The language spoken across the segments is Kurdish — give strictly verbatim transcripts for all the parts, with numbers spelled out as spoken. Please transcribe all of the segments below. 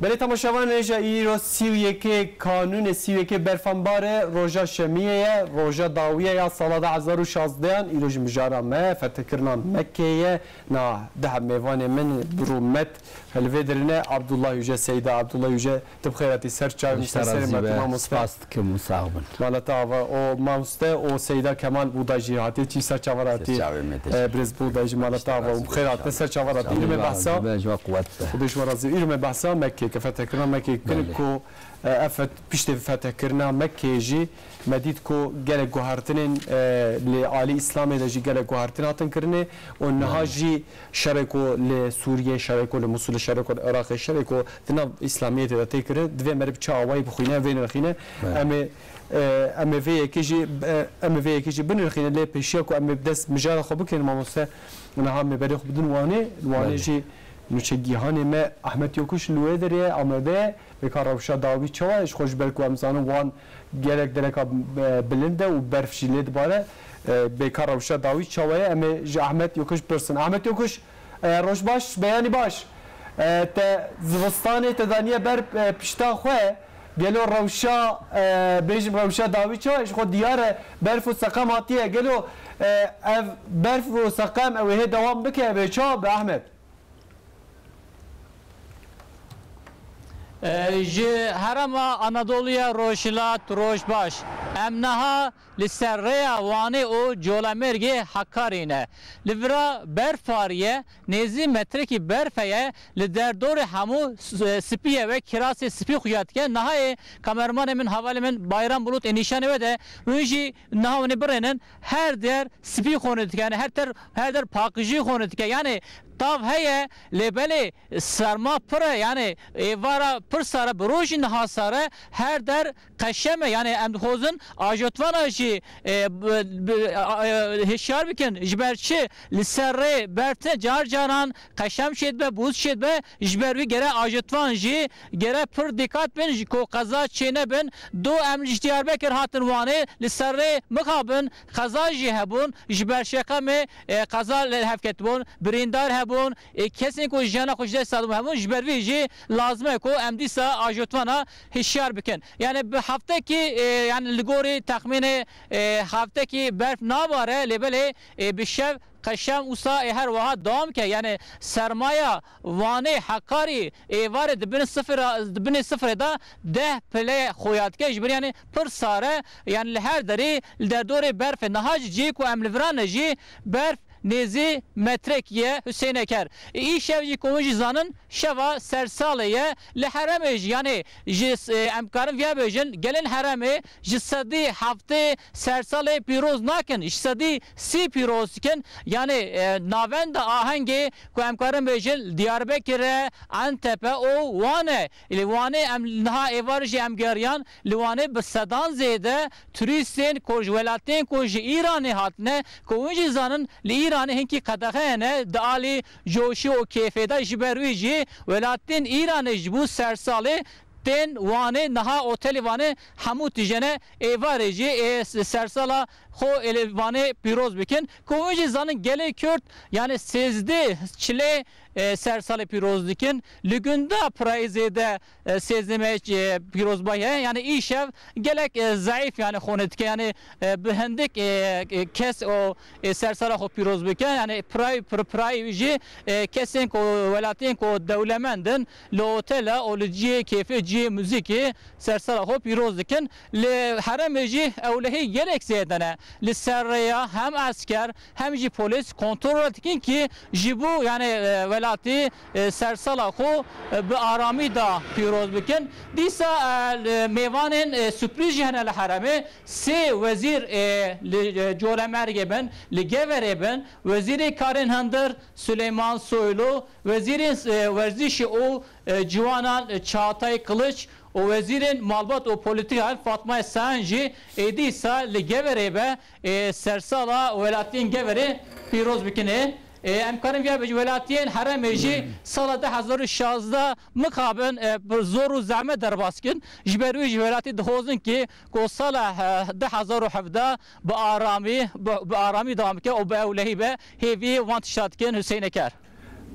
Belê temaşevan, rêja îro sî û yekê Kanûnê, sî û yekê Berfanbarê, roja şemiyê ye, roja dawiye ya sala du hezar û şazdehan, îro ji mijara me, fethekirina Mekkê ye. Na deh mêvanê min bi rûmet li vê derine Abdullah Yüce, Seyda Abdullah Yüce, tu bi xêr hatî ser çavê min, ser serê me, tu mamoste. Spas dikim û sax bin. Mala te ava, o mamoste, o Seyda Kemal Buğday jî hatiye, çî ser çava hatî. Ser çavê me, teşekkür. E, birêz Buğday jî mala te ava, bi xêr hatî ser çava hatî. Sağ ol, Xwedê ji we razî. Îro me behsa Mekkê, ke fethekirina Mekkê kirin ku, e, ev feth-, piştê fethekirina Mekkê jî me dît ku gelek guhertinên, e, li alî Îslamê de jî gelek guhertin hatin kirinê û niha jî şerê ku li Sûriyê, şerê ku li Musulê, şerê ku li Iraqê, şerê ku di nav Îslamiyetê de tê kirin, divê meriv çi awayî bixwîne, vê nirxîne. Em ê, e, em ê vê yekê jî, e, em ê vê yekê jî binirxîne, lê pêşiya ku em ê bi dest mijara xwe bikin, mamoste, niha em ê berê xwe bidin Wanê, li Wanê jî nûçegîhanê me Ahmet Yokuş li wê derê ye, amade ye. Bêka rewşa dawî çawa ye? Ji xwe ji ber ku em zanin Wan gelek dereka, e, bilind e û berf jî lê dibare. E, bêka rewşa dawî çawa ye? Em ê ji Ahmet Yokuş pirsin. Ahmet Yokuş, e, roj baş, beyanî baş. E, te zivistanê te daniye ber, e, pişta xwe. Gelo rewşa, e, bêjim rewşa dawî çawa ye? Ji xwe diyar e, berf û seqem hatiye. Gelo, e, ev berf û seqem ew ê hê dewam bike, ev ê çawa be Ahmet? E, ji herêma Anadoluya Rojhilat, roj baş. Em niha li ser rêya Wanê û Colemêrgê Hekarî ne. Li vira berf hariye, nêzî metrekî berf heye, li derdorê hemû s-, spî ye, wek kirasê spî xuya dike. Niha yê kamermanê min, hevalê min Bayram Bulut ê nîşanê we de, hûn jî niha hûn ê birênin, her der spî xone dike, yani her ter, her der paqijî xone dike. Yani tav heye, lê belê serma pir e, yani êvara pir sar e, bi rojî niha sar e, her der qeşem e. Yani em dixwazin ajotvana jî, e, bi, bi, a, e, hişyar bikin. Ji ber çi? Li ser rê berf tê, car caran qeşem çêdibe, bûz çêdibe. Ji ber wî gere ajotvan jî gere pir dîqat bin, ji ku qeza çênebin. Do em ji Diyarbekir hatin Wanê, li ser rê mixabin, qeza jî hebûn, ji ber şeqemê, e, qeza li hev ketibûn, birîndar hebûn, e, kesên ku jiyana xwe ji dest dadibûn hebûn, ji ber vî jî lazim e ku em dîsa ajotvana hişyar bikin. Yani bi heftekî, e, yani li gorî texmînê, e, heftekî berf nabare, lê belê, e, bi şev qeşem wisa ê her wiha dewam ke. Yani sermaya Wanê, Hekarî, êvarê di bin sifira, di binê sifirê de deh pile xuya dike. Ji ber yani pir sar e. Yani li her derî, li derdorê berf e. Niha jî cihê ku em li vira ne jî berf nêzî metrek ye Huseyneker. Îşev jî ku hûn jî zanin şeva sersalê ye. Li herêmê jî yani ji, e, em karin viya bêjin, gelên herêmê ji sedî heftê sersalê pîroz nakin, ji sedî sî pîroz dikin. Yani, e, navenda ahengê ku em karin bêjin Diyarbekir e, Entepe û Wan e. Li Wanê em niha êvar jî em geriyan, li Wanê bi sedan zêde turîstên ku ji welatên ku ji Îranê hatine, ku hûn jî zanin li Îranê hinkî qedexe hene, di alî coşî û kêfê de, ji ber wî jî welatên Îranê ji bo sersalê tên Wanê, niha otelê Wanê hemû tijene êvarê jî ê s-, sersala xwe ê li Wanê pîroz bikin. Ku hûn jî zanin gelê Kurd, yani sêzdeh çilê, e, sersalê pîroz dikin. Li gunda pirayê zêde, e, sêzdeh me, e, pîrozbahî heye. Yani îşev gelek, e, zeîf yani xone dike. Yani, e, bi hindik, e, e, kes o, e, sersala xwe pîroz bike. Yani piray, pir-, pirayê wî jî, e, kesên ku, welatiyên ku dewlemend in, li otela û li cihê kêfê, cihê muzîkê sersala xwe pîroz dikin. Li herêmê jî ewlehî gelek zêde ne. Li ser rêya hem esker hem jî polîs kontrol dikin ki ji bo yani, e, welatî, e, sersala xwe, e, bi aramî de pîroz bikin. Dîsa, e, li mêvanên, e, sürprîz jî hene li herêmê. Sê wezîr, e, li, e, Colemêrgê bin, li Geverê bin, wezîrê karên hundir Süleyman Soylu, wezîrê, e, werzîşê û, e, ciwanan, e, Çağatay Kılıç û wezîrên malbat û polîtîkan Fatma Sayan jî ê dîsa li Geverê be, e, sersala welatiyên Geverê pîroz bikine. E, em karin viya bêjin welatiyên herêmê jî sala du hezar û şazdeh mixabin, e, bi zor û zehmet derbas kin. Ji ber wî jî welatî dixwazin ki ku sala, e, du hezar û hevdeh bi aramî, bi, bi aramî dewam bike û bi ewlehî be, hêvî wan tişta dikin Hüseyin Eker.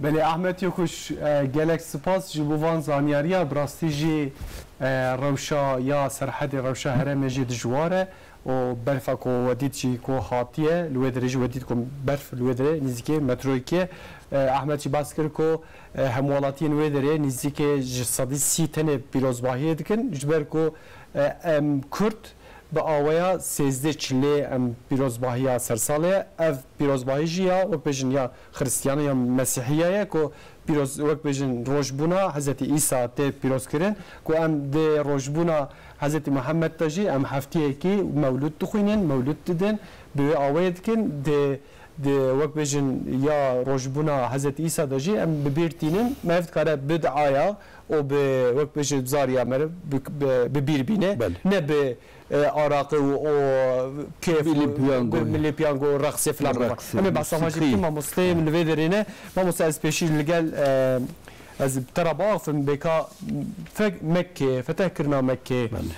Belê Ahmet Yokuş, e, gelek spas ji bo van zanyariya. Bi rastî jî, e, rewşa ya serhedê, rewşa herêmê jî dijwar e û berfa ku we dît jî ku hatiye, li wê derê jî we dît ku berf li wê derê nîzîkê metroyekê. E, Ahmet jî bas kir ku, e, hemwelatiyên wê derê nîzîkê ji sedî sî tenê pîrozbahiyê dikin, ji ber ku, e, em Kurd bi aweya sêzdeh çilê em pîrozbahiya sersalê ye. Ev pîrozbahî jî ya, wek bêjin, ya Xiristiyan e ya Mesîhiya ye ku pîroz, wek bêjin, rojbûna Hezretî Îsa tê pîrozkirin, ku em di rojbûna Hezretî Muhammed de jî em heftiyekî mewlûd dixwînin, mewlûd didin, bi wê awayê dikin, di, di, wek bêjin, ya rojbûna Hezretî Îsa de jî em bi bîr tînin, me ev dikare bid'a ya û bi, wek bêjin, zariya me re bi, bi, bi bîr bîne, Belê. ne bi e, araqê û o kêf û Milli piyango. bi milli piyango, rexsê filan Rexsê, bikin. Em ê behsa wan jî bikin, mamosteyê min li vê derê ne. Mamoste, ez pêşî li gel, e, ez bi te re biaxifim, bêka fek-, Mekkê, fetehkirina Mekkê, Belê.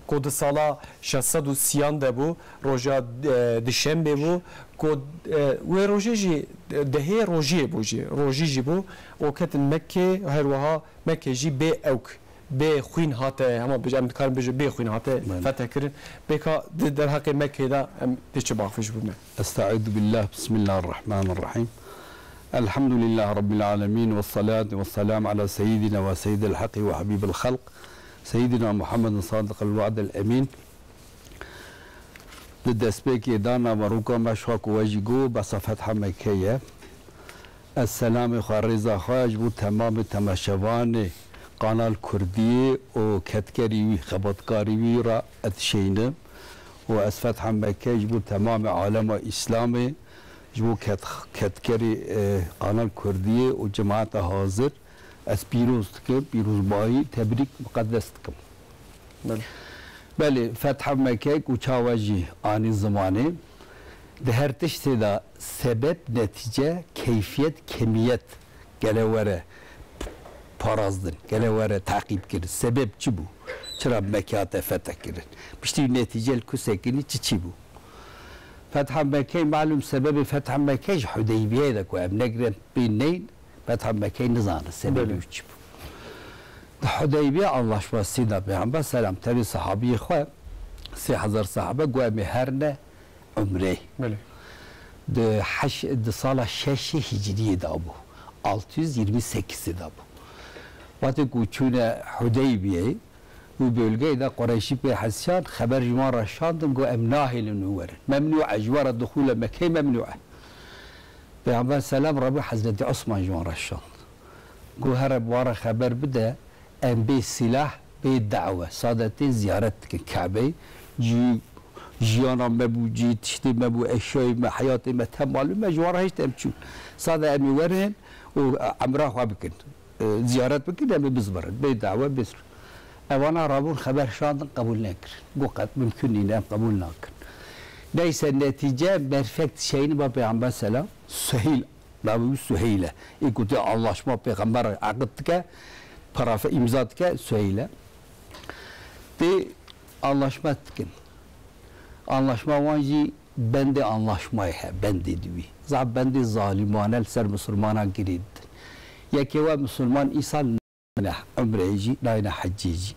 ku di sala şeş sed û sî yan de bû, roja, e, dişembê bû, ku, e, wê rojê jî, e, dehê rojiyê bû jî, rojî jî bû, û ketin Mekkê, her wiha Mekkê jî bê ewk. Bê xwîn hate, hema bêje, em dikarin bêje bê xwîn hate Belê. feteh kirin. Bêka di derheqê Mekkê de em dê çi baxfiş bûne? Estaizu billah, bismillahirrahmanirrahim. Elhamdülillahi Rabbil alemin ve salatu ve selamu ala seyyidina ve seyyidil haqi ve habibil halq, seyyidina Muhammedin sadiqil vaadil emin. Di destpêkê de naveroka me ji xwe ku we jî got, behsa fetha Mekkê ye. Ez selamê xwe, rêza xwe ji bo temamê temaşevanê Kanal Kurdiyê û kedkerî wî, xebatkarî wî re dişeynim. Û ez fetha Mekkê ji bo temamê alema Îslamê, ji bo ked-, kedkerî, e, Kanal Kurdiyê û cemaeta hazir, ez pîroz dikim, pîrozbahî, tebrîk, muqedes dikim. Belê. Belê, fetha Mekkê ku çawa jî anî zimanê, di her tiştê de sebeb, netîce, keyfiyet, kemiyet gele were parazdin, gele were teqîb kirin. Sebeb çi bû? Çira Mekke hate feteh kirin? Piştî netîce li ku sekinî çi çi bû? Fetha Mekkê, malum sebebê fetha Mekkê ji Hudeybiyeyê de ku em negirin pê neyin, Fetha Mekkeyê nizane sebebê Belê. wî çi bû. Di Hudeybiye anlaşmasî de Pêxember selam tevî sahabiyê xwe, sê hezar sahabe, got, em ê herne umreyê. Belê. Di heş-, di sala şeşê hicriyê de bû. Altı yüz yirmi sekizde bû. Wextê ku çûne Hudeybiyeyê, û bölgeyê de Qureyşî pê hesiyan, xeber ji wan re şandin, got, em nahêlin wî werin. Memnû e, ji we re dixûle Mekkeyê memnû e. Pêxember selam rabû Hezretî Osman ji wan re şand. Got, here bi wan re xeber bide, em bê sîlah, bê dawe, sade tên ziyaret dikin Kabeyê. Cî-, jiyana me bû, cî tiştê me bû, eşyayê me, heyatê me, temalê me, ji wan re hişt em çûn. Sade em ê werin û emra xwe bikin. E, ziyaret bikin, em ê bizbirin. Bê dawe, bê sir. Evana rabûn xeber şandin, qebûl nekirin. Got, qet mimkun nîne, em qebûl nakin. Neyse, netîce merfek dişeyîne ba Pêxember selam, Suheyl, navê wî Suheyl e. Ê ku tê anlaşma Pêxember re eqid dike, parafe îmza dike, Suheyl e. Tê anlaşma dikin. Anlaşma wan jî bendê anlaşmayê he, bendê di wî. Zaf bendê zalimane li ser misilmanan girê didin. Yekê we misilman îsal nayne umreyê jî, nayne hecê jî.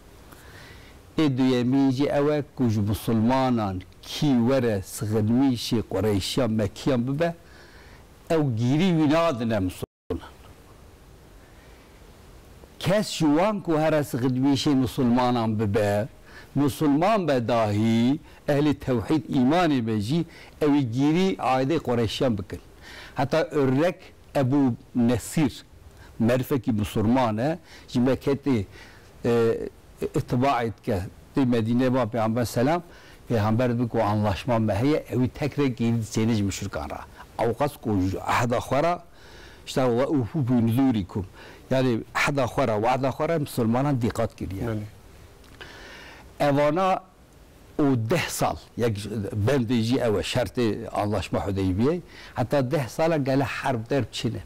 Ê duyemîn jî ew e ku ji misilmanan kî were sixinmîşê Qureyşiyan, Mekkiyan bibe, ew gîrî wî nadine misilmanan. Kes ji wan ku here sixidmîşê misilmanan bibe, misilman be dahî, ehlê tewhîd îmanê be jî, ew ê gîrî aîdê Qureyşiyan bikin. Heta örnek Ebu Nesîr, merifekî misilman e, ji Mekketê, e, îtibaê dike, tê Medînê ba Pêxember selam, Pêxember dibe ku anlaşma me heye, ew ê tek re gîrî dişêne ji muşrikan re. Ewqas ku ji ehda xwe re, işte, وأوفوا بنذوركم. Yani ehda xwe re, wehda xwe re misilmanan dîqat kiriye. Belê. Evana û deh sal, yek bendê jî ew e, şertê anlaşma Hudeybiyê, heta deh sala gele herb derb çine.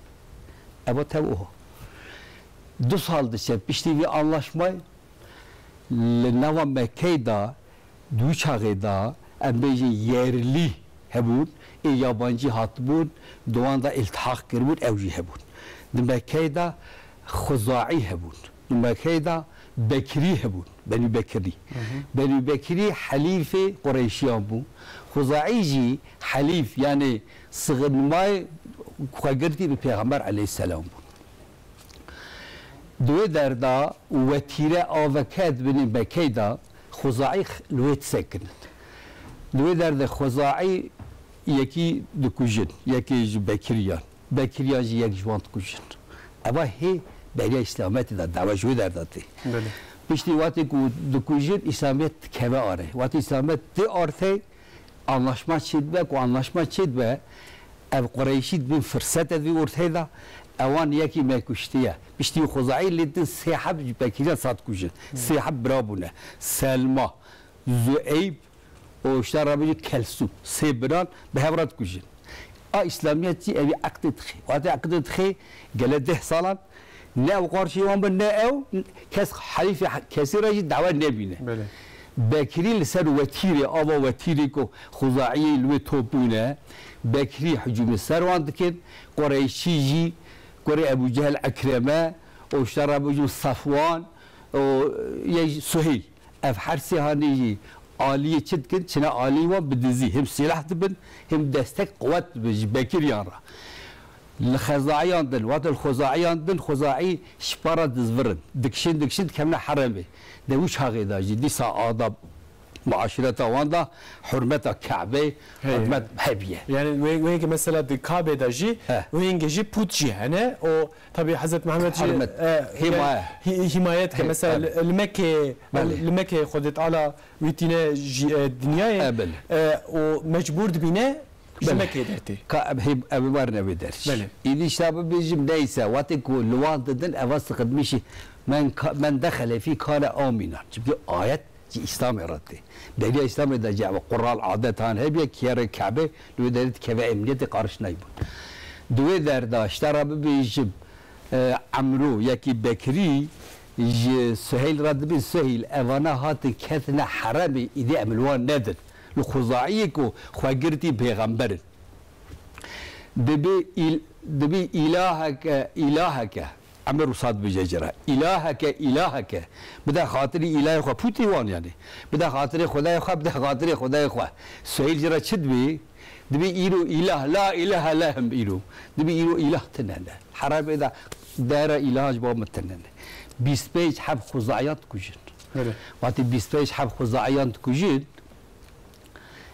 Eva tev oho. Du sal diçe piştî vî anlaşmayê, li nava Mekkeyê de, di wî çaxê de, em bêjin yerlî hebûn, ê yabancî hatibûn, di wan de îltihaq kiribûn, ew jî hebûn. Di Mekkeyê de Xuzaî hebûn. Di Mekkeyê de Bekirî hebûn. Benî Bekirî. Hı hı. Benî Bekirî helîfê Qureyşiyan bû. Xuzaî jî helîf, yanî sixinmayê xwegirtî bi Pêxember aleyhisselam bû. Di wê derda wetîre aveke di binê Mekkeyê de Xuzaî li wê disekinin. Di wê derdê Xuzaî yekî dikujin, yekê ji Bekiriyan. Bekiriyan jî yek ji wan dikujin. Eva hê beriya Îslametê de dawa ji wê derda tê. Belê. Piştî wextê ku dikujin, Îslamiyet dikeve arê. Wextê Îslamiyet tê artê, anlaşma çêdibe, ku anlaşma çêdibe, ev Qureyşî dibin firset e vî orteyê de, ewan yekî me kuştiye. Piştî Xuzaî lê din sê heb ji Bekiriyan sat kujin. Hmm. Sê heb bira bûne. Selma, Zueyb û işte Rabî Kelsûm. Sê biran bi hev re dikujin. A Îslamiyet jî evî eqdê dixê. Wate eqdê dixê gele deh salan ne ew qarşî wan bin, ne ew kes helîfê he-, kesî re jî dawa nebîne. Belê. Bekirî li ser wetîrê, ava wetîrê ku Xuzaîyê li wê top bûne, Bekirî hicûmê ser wan dikin, Qureyşî jî, kurê Ebû Cehil Ekreme, û işte re bû jî Safwan, û yê Suheyl. Ev her sê hanê jî aliyê çi dikin? Çine aliyê wan bi dizî. Him sîlah dibin, him destek quwet dibin ji Bekiriyan re. Li Xezaiyan din, wate li Xuzaiyan din, Xuzaî ji para dizvirin. Dikişin, dikişin, dikevine heremê. De wî çaxê de jî dîsa adab muaşireta wan de hurmeta Kebeyê, Hey. hurmet hebiye. Yani wê, wê ki mesela di Kabê de jî, He. wê ki jî put jî hene. O tabii Hazreti Muhammed jî, Hurmet. e, Himaye. hi-, himayet ke He, mesela tabii. li, li Mekke, Belê. li Mekke Xwedê Teala wîtîne jî, e, dinyayê, E, belê. e, o mecbur dibîne ji Belê. Mekkeyê dertê. Ka ev hê-, ev ê werin ev ê derê. Belê. Îdî işte bibêjim neyse, wextê ku li wan didin, eva sıkıtmışı. Men ka-, men dexele fî kare amînan. Çünkü ayet ji Îslamê re tê. Beriya Îslamê de jî ev qural adet han hebiye, kiyerê Kebê li wê derê dikeve emniyetê qarş neybûn. Di wê derda işte re bibêjim, e, Emro, yekî Bekirî, ji Suheyl re dibê, Suheyl, evana hatin ketine heremê, îdî em li wan nedin. Li Xuzaiyê ku xwe girtî pêxember in. Dibê îl-, dibê îlaheke, îlaheke. Emir Rûsat bije ci re. Îlaheke, îlaheke. Bide xatirî îlahê xwe, pûtê wan yanî. Bide xatirê Xwedayê xwe, bide xatirê Xwedayê xwe. Suheyl ci re çi dibê? Dibê îro îlah, la îlahe la hem îro. Dibê îro îlah tine ne. Heremê de dera îlahan ji bo min tine ne. Bîst pênc heb Xuzaiyan dikujin. Belê. Wextê bîst pênc heb Xuzaiyan dikujin,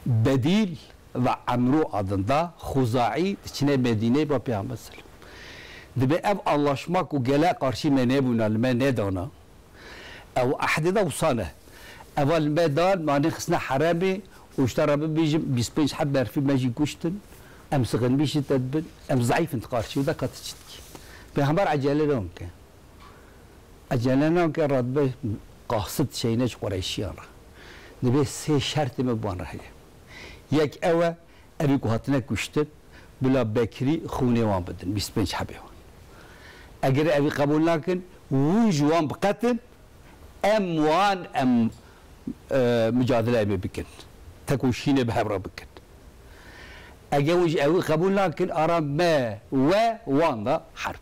Bedîl ve Emro adında Xuzaî diçine Medîneyê ba Pêxember selam. Dibê ev anlaşma ku gele qarşî me nebûna, li me nedana, ew ehdê de wisa ne. Eva li me dan, me anê xistine heremê û ji te re bibêjim, bîst pênc heb berfî me jî kuştin, em sixinbî ji te dibin, em zeîf in di qarşî wî de, ka tu çi dikî? Pêxember ecele nake. Ecele nake, re dibe qasid şeyne ji Qureyşiyan re. Dibê sê şertê me bi wan re heye. Yek ew e, evî ku hatine kuştin, bila Bekirî xûnê wan bidin, bîst pênc hebê wan. Eger evî qebûl nakin, hûn ji wan biqetin, em wan, em, e, micadele em ê bikin. Tekoşînê bi hev re bikin. Eger hûn ji evî qebûl nakin, ara me, we, wan de herb.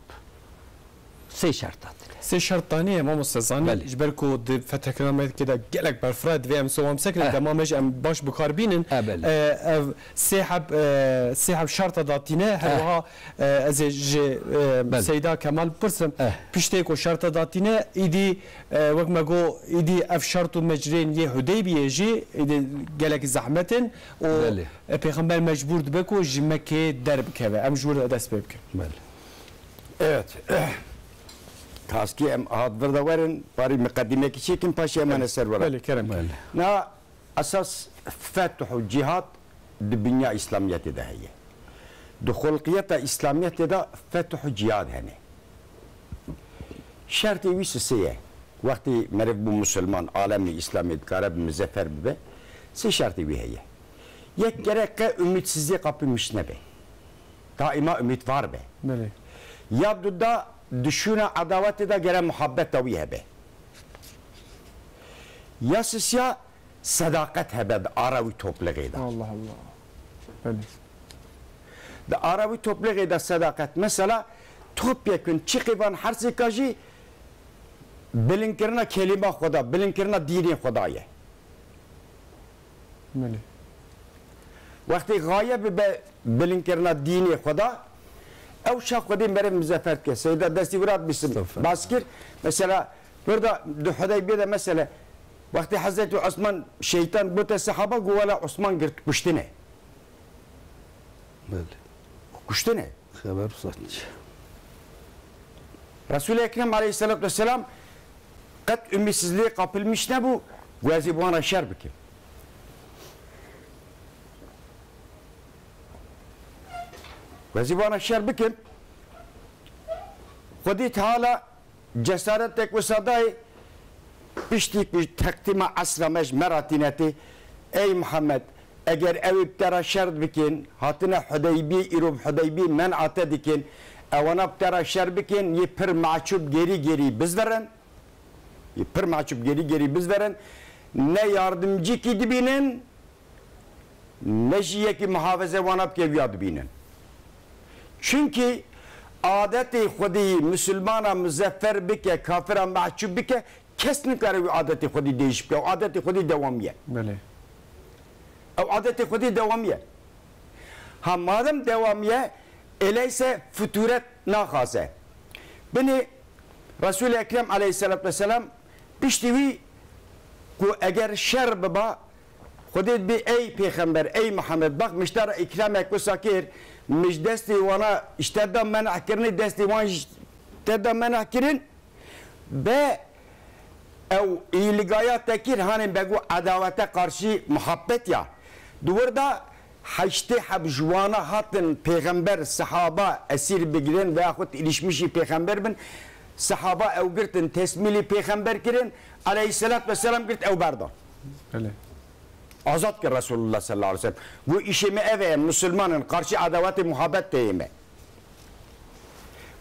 Sê şert hatine. Sê şert danî ye, mamoste, zanî, Belê. ji ber ku di fethekirina Mekkê de gelek berfireh, divê em sewam sekirin, Eh. dema me jî em baş bi kar bînin. Eh, belê. Eh, ev sê heb, eh, sê heb şerta datîne, her Eh. wiha, eh, ez ê ji, eh, Belê. Seyda Kemal bipirsim. Eh. Piştê ku şerta datîne, îdî, eh, wek me got, îdî ev şert û mecrên yê Hudeybiyê jî, îdî gelek zehmet in û, Belê. eh, Pêxember mecbûr dibe ku ji Mekkê derbikeve. Em ji wir de dest pê bikin. Belê. Evet. Kaskî em hat vir de werin, parî miqedîmekî çêkin, paşê em ane ser were. Belê, kerem. Belê. Na esas feth û cîhad di binya Îslamiyetê de heye. Di xulqiyeta Îslamiyetê de feth û cîhad hene. Şertê wî sisê ye. Wextê meriv bû musulman, alemê Îslamê dikare bi muzefer bibe, sê şertê wî heye. Yek gerek qe umîdsizlî qapî mişt nebe. Daîma umîdvar be. Belê. Ya duda di şûna edawetê de gere muhabbeta wî hebe. Ya sisya sedaqet hebe di ara wî toplixê de. Allah Allah. Belê. Di ara wî toplixê de sedaqet. Mesela topyekun çiqî van her sêka jî bilindkirina kelîma Xweda, bilindkirina dînê Xweda ye. Belê. Wextê gaye bibe bilindkirina dînê Xweda, ew şa Xwedê meriv muzeffer dike. Seyda destî wirat bisim Estağfurullah. Bas kir. Mesela, burada di Hudeybiye de mesela, wextê Hezretî Osman şeytan bote sehaba, got, "Wela Osman girt kuştine." Belê. Kuştine. Xeber saç. Resul-i Ekrem aleyhissalatu vesselam qet ümitsizliğe kapılmış nebû, got, "Ez ê bi wan re şer bikim. Got, ez ê bi wan re şer bikim." Xwedî Teala cesaretek wisa dayê, piştî ku teqdîma esra me ji me re tîne tê, ey Muhammed, eger ew ê bi te re şer bikin, hatine Hudeybiyê, îro bi Hudeybiyê men'a te dikin, ewana bi te re şer bikin, yê pir meçûb gerî gerî bizverin, yê pir meçûb gerî gerî bizverin, ne yardimcîkî dibînin, ne jî yekî muhafeze wana bike, wiya dibînin. Çunkî adetê Xwedî misilmana muzeffer bike, kafira mehcûb bike, kes nikare wî adetê Xwedî değiş bike. Ew adetê Xwedî dewamiye. Belê. Ew adetê Xwedî dewamiye. Ha, madem dewamiye, eleyse fituret naxase. Binê Resul-i Ekrem aleyhissalatu vesselam piştî wî ku eger şer biba, Xwedê dibê, ey pêxember, ey Muhammed, bak, min ji te re îkramek wisa kir, min ji destê wana ji te da meneh kirinê, destê wan ji te da meneh kirin, be ew îligaya te kir, hanê be got edawete qarşî muhabbet ya. Di wir da heştê heb ji wana hatin pêxember, sehaba esîr bigirin veya xwe ilişmişî pêxember bin. Sehaba ew girtin, tesmîlî pêxember kirin. Aleyhisselat vesselam girt ew berdan. Belê. Azad kir Resulullah sallallahu aleyhi ve sellem. Got, "Îşê me ev e, em Musulman in, qarşî edawetê muhabet tê me."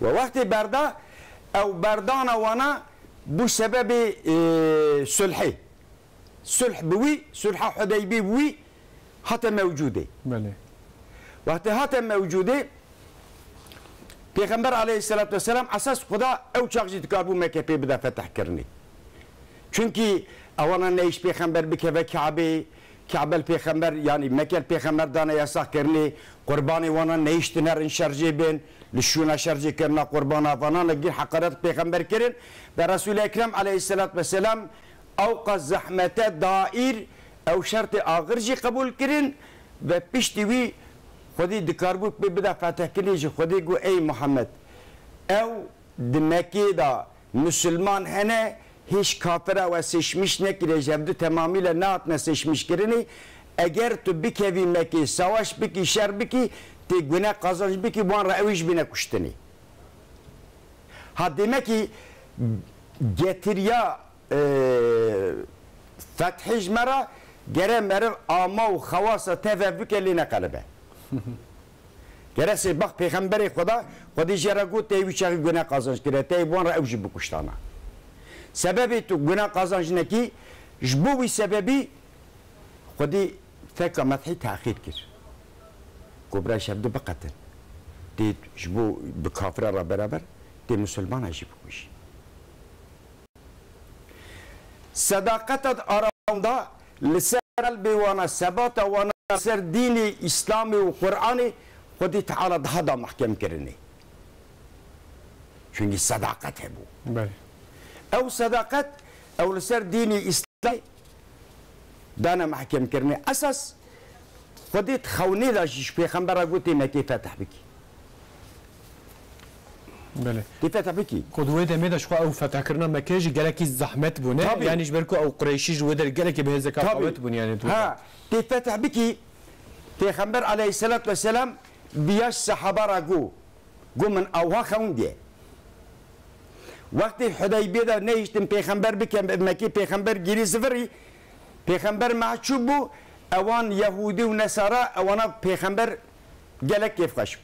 Ve wextê berda, ew berdana wana bû sebebê, e, sulhê. Sulh bi wî, sulha Hudeybî bi wî hate mewcûdê. Belê. Wextê hate mewcûdê, Pêxember aleyhisselatu vesselam esas Xuda ew çax jî dikarbû Mekke pê bide fetihkirinê. Çunkî ewana nehişt pêxember bikeve Kabe, Kabe li pêxember, yanî Mekke li pêxember dane yasaq kirinê, qurbanê wana nehiştin herin şerjê bin, li şûna şerjê kirina qurbana vana li gir heqaret pêxember kirin. Ve Resul-i Ekrem aleyhisselatu vesselam ewqas zehmete daîr ew şertê axir jî qebûl kirin ve piştî wî Xwedî dikarbû pê bide fetihkirinê jî Xwedî got, ey Muhammed, ew di Mekkê de Musulman hene, hêj kafira we seçmiş nekiriye, ji hevdu temamî le nehatine seçmişkirinê. Eger tu bikevî Mekkê, savaş bikî, şer bikî, tê gune qazanc bikî, wan re ew ê ji bîne kuştinê. Ha, demekî getiriya, e, fethê ji me re gere meriv ama û xewasa teve bike lê neqeribe. Gere sê bax pêxemberê Xweda, Xwedî jê re got, tê wî çaxî gune qazanc kire, tê wan re ew jî bikuştana. Sebebê tu gune qazanc nekî, ji bo wî sebebî Xwedî feka methî tehqîr kir. Got, bira ji hevdu biqetin. Tê ji bo bi kafira re beraber, tê musulmana jî bikujî. Sedaqeta di arawan da li ser qelbê wana, sebata wana li ser dînê Îslamê û Qur'anê Xwedî Teala daha da mehkem kirinê. Çunkî sedaqet hebû. Belê. Ew sedaqet, ew li ser dînê Îslamê dane mehkem kirinê. Esas Xwedê di xewnê de jî ji pêxembera got, tê Mekê fetih bikî. Belê. Tê fetih bikî. Ku di wê demê de ji xwe ew fetihkirina Mekê jî gelekî zehmet bûne. Tabii. Yanî ji ber ku ew Qureyşî ji wê derê gelekî bi hêzeka Tabii. qewet bûn, yanî tu Ha, tê fetih bikî, Pêxember aleyhisselatu vesselam bi yaş sehaba re got, got, min awha xewndiye. Wextê Hudeybiyê de nehiştin pêxember bike, Mekê pêxember girî zivirî, pêxember mehcûb bû, ewan Yehûdî û Nesara, ewana pêxember gelek kêfxweş bû.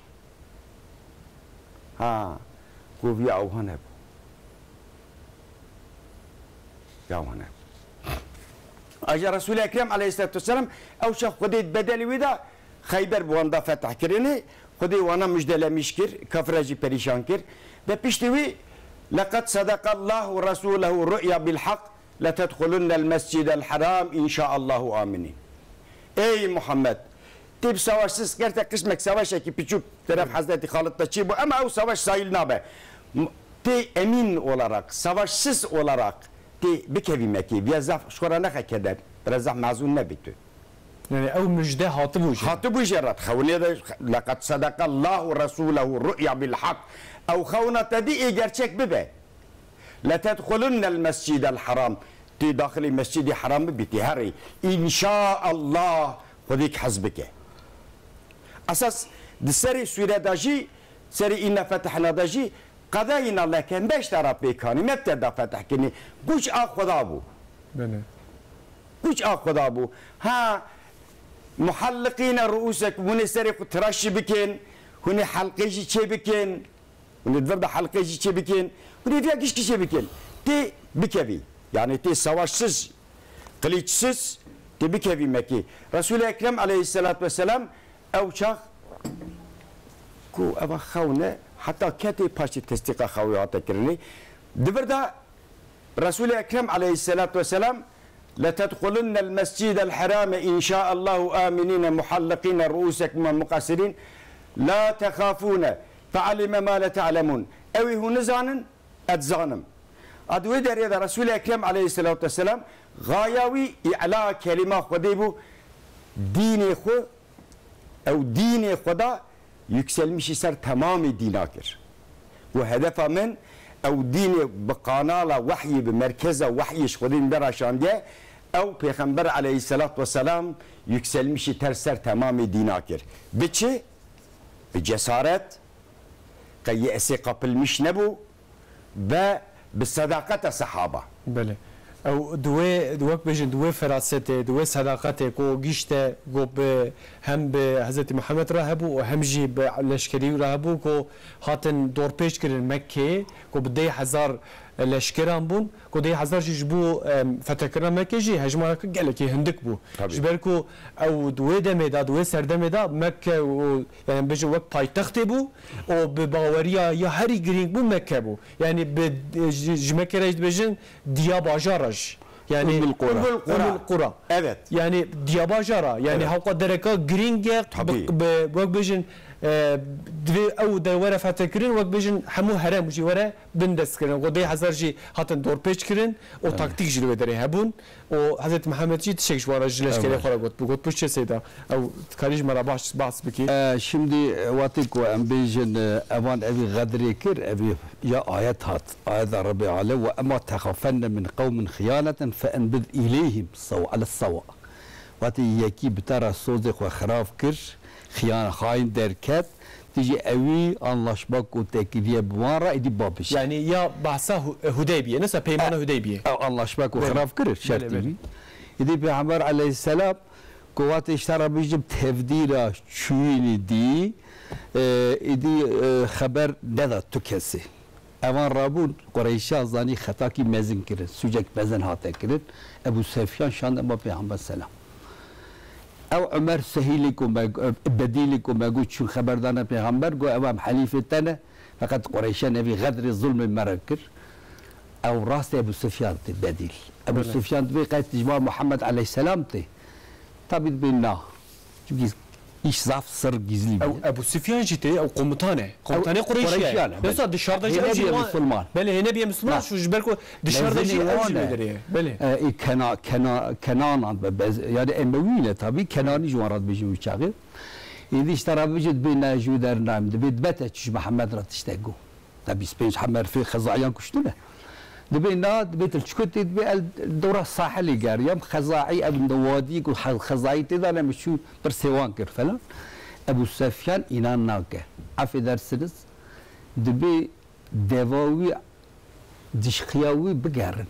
Ha, got, vî awha nebû. Ya wana. Aja Resul-i Ekrem aleyhissalatu vesselam, ew şex Xwedê bedelî wî da, Xeyber bi wan da fetih kirinê, Xwedê wana mujdelemîş kir, kafira jî perîşan kir. De piştî wî, "Leqed sedeqallahu resûlehu ru'ya bil haq, letedxulunnel mescidel heram inşaallahu aminin." Ey Muhammed, tê bi savaşsiz, gerte qismek savaşekî piçûk teref Hezretî Xalid de çêbû, ema ew savaş sayil nabe. M-, tê emîn olarak, savaşsiz olarak tê bikevî Mekê, biya zaf ji xwe re nexe keder, biraz zaf mezûn nebî tu. Yani ew müjde hatibû jê. Hatibû jê re, xewnê de, "Leqed sedeqallahu resûlehu ru'ya bil haq." Ew xewna te dî ê gerçek bibe. "Letedxulunnel mescidel heram." Tê daxilî Mescidî Heram bibî, tê herî. İnşaallah, Xwedêk hez bike. Esas di serê sûre de jî, serê inna fetehna de jî, qedayna leke, me ji te re pêk anî, me bi te da feteh kirinî. Guç a Xweda bû. Belê. Guç a Xweda bû. Ha, muhalliqîne ruusekum, hûn ê serê xwe tiraş jî bikin, hûn ê helqê jî çê bikin. Hûn ê di vir de helqê jî çê bikin. Hûn ê viya gişkî çê bikin. Tê bikevî. Yani tê savaşsız, qilîçsiz, tê bikevî Mekî. Resul-i Ekrem aleyhisselatu vesselam ew çax ku eva xewn e, heta ketê paşê tesdîqa xewê hate kirinê. Di vir de Resul-i Ekrem aleyhisselatu vesselam, "Letedxulunnel mescidel herame inşaallahu aminine muhalliqine ruusekum ve muqassirin, la tehafune, fealime ma la ta'lemun." Ew ê hûn nizanin, ez dizanim. A di wê derê de Resul-i Ekrem aleyhisselatu vesselam, gaya wî îla kelîma Xwedê bû, dînê xwe Ew dînê Xweda yükselmişî ser temamê dîna kir. Û hedefa min, ew dînê bi kanala wehyê, bi merkeza wehyê ji Xwedê min dera şandiye, ew Pêxember aleyhisselat vesselam yükselmişî ter ser temamê dîna kir. Bi çi? Bi cesaret, qey yesê qapilmiş nebû, ve bi sedaqeta sehaba. Belê. Ew di wê, di wek bêjin, di wê ferasetê, di wê sedaqetê ku gişte, ku bi, hem bi Hezretî Muhammed re hebû û hem jî bi leşkerî re hebû ku hatin dorpêç kirin Mekkeyê, ku bi deh hezar leşkeran bûn, ku deh hezar jî ji bo, em, fethekirina Mekkê jî hejmareke gelekî hindik bû. Tabii. Ji ber ku ew di wê demê de, di wê serdemê de Mekke û, yani bêjin wek paytextê bû, û bi baweriya ya herî girîng bû Mekke bû. Yani bi, ji, ji Mekke re jî dibêjin diya bajara jî. Yani Ummul Qura. Ummul Qura. Ummul Qura. Evet. Yani diya bajara. Yani Evet. hewqa dereka girîng e, Tabii. bi, bi, wek bêjin, e, divê ew der were fethe kirin, wek bêjin hemû herem jî were bin dest kirin. Ku deh hezar jî hatin dorpêç kirin, o Evet. taktîk jî li wê derê hebûn. û Hezretî Mihemed jî tiştek ji wan re ji leşkerê Evet. xwe re got. Bi got, "Piştê Seyda, ew dikarî ji me re baş, behs bikî?" E, şimdi, e, wextê ku em bêjin, e, evan evî xedrê kir, evî ya ayet hat. Ayeta Rebê Alê, "Ve emma texafenne min qewmin xiyaneten fe enbid ileyhim sew ele sewa." Wextê yekî bi te re sozê xwe xirav kir, xiyan, xayin derket, tu jî ewî anlaşma ku te kiriye bi wan re êdî babijî. Yani ya behsa Hu-, Hudeybiyê, nesa peymana E, Hudeybiyê. Ew anlaşma ku Belê. xirav kir, şertî Belê, belê. wî. Êdî Pêxember aleyhisselam ku wextê ji te re bijî tevdîra çûyînî dî, e, êdî, e, xeber neda tu kesî. Evan rabûn, Qureyşiyan zanî xetakî mezin kirin, sûcek mezin hate kirin. Ebu Sefyan şand ema Pêxember selam. Ew Umer Sehîlê ku me, Bedîlê ku me got çûn xeber dane Pêxember, got, "Ev em helîfê te ne, feqet Qureyşiyan evî xedrê zulmê me re kir." Ew rast Ebu Sefyan tê Bedîl. Ebu Belê. Sefyan dibê qet ji ba Muhammed aleyhisselam tê. Tabî dibê na. Çimkî îş zaf sir gizlî bû. Ew Ebu Sufyan jî tê, ew komutan e. Komutanê Ew Qureyşiyan e. Qureyşiyan e, Yoksa belê. dışarıda jî Hêne ew jî bîye wan, Müslüman. Belê, hêne bîye Müslüman, Na. şu ji ber ku dışarıda Mezin jî ew wan jî e. wê derê ye. Belê. E, e, Kena-, Kena-, Kenanan be, bez-, yani Emewi ne tabi, Kenanî ji wan re dibêjin wî çaxê. Êdî ji te re bibêje dibê ne ji wî dernayim, dibê dibe te çi ji Mihemed re tiştek got. Te bîst pênc heb merfê Xezaiyan kuştine. Dibê na, dibê til çikotê, dibê el dora sahilê geriyam. Xezai ev wadî ku he-, Xezai tê de ne, min çû pirsê wan kir falan. Ebu Sefyan înan nake. Affedersiniz. Dibê deva wî, dişqiya wî bigerin.